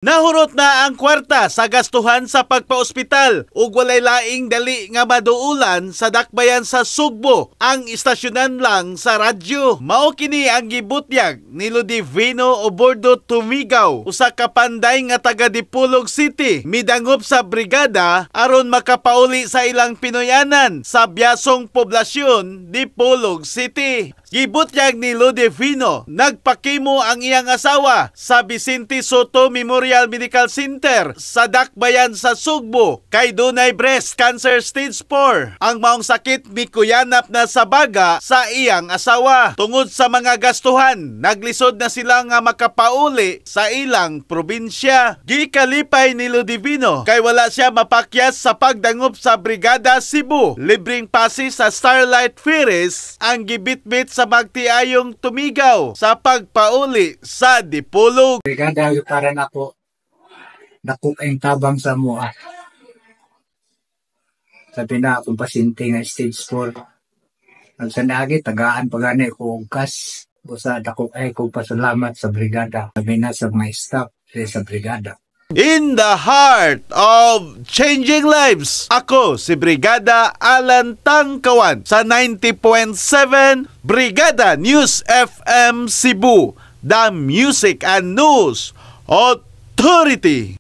Nahurot na ang kwarta sa gastuhan sa pagpaospital ug walay laing dali nga maduulan sa dakbayan sa Sugbo, ang istasyonan lang sa radyo. Mao kini ang gibutyag ni Ludivino Obordo Tumigaw, usa ka panday nga taga Dipolog City, midangop sa brigada aron makapauli sa ilang Pinoyanan sa Biasong Poblasyon, Dipolog City. Gibutyag ni Ludivino, nagpa-chemo ang iyang asawa sa Vicente Sotto Memorial Medical Center sa Dakbayan sa Sugbo kay dunay breast cancer stage 4. Ang maong sakit mikuyanap na sa baga sa iyang asawa. Tungod sa mga gastuhan, naglisod na sila nga makapauli sa ilang probinsya. Gikalipay ni Ludivino kay wala siya mapakyas sa pagdangop sa Brigada Cebu. Libreng pase sa Starlight Ferries ang gibitbit sa magtiayong Tumigaw sa pagpauli sa Dipolog. Brigada para nako, dako kayong tabang sa amoa. Sabi na akong pasyente nga stage 4. Ang sanagi, tagaan pa gani ko og cash. Busa dako ay kong pasalamat sa brigada. Sabi na sa mga staff sa brigada. In the heart of changing lives, ako si Brigada Alan Tangkawan sa 90.7 Brigada News FM Cebu, the Music and News Authority.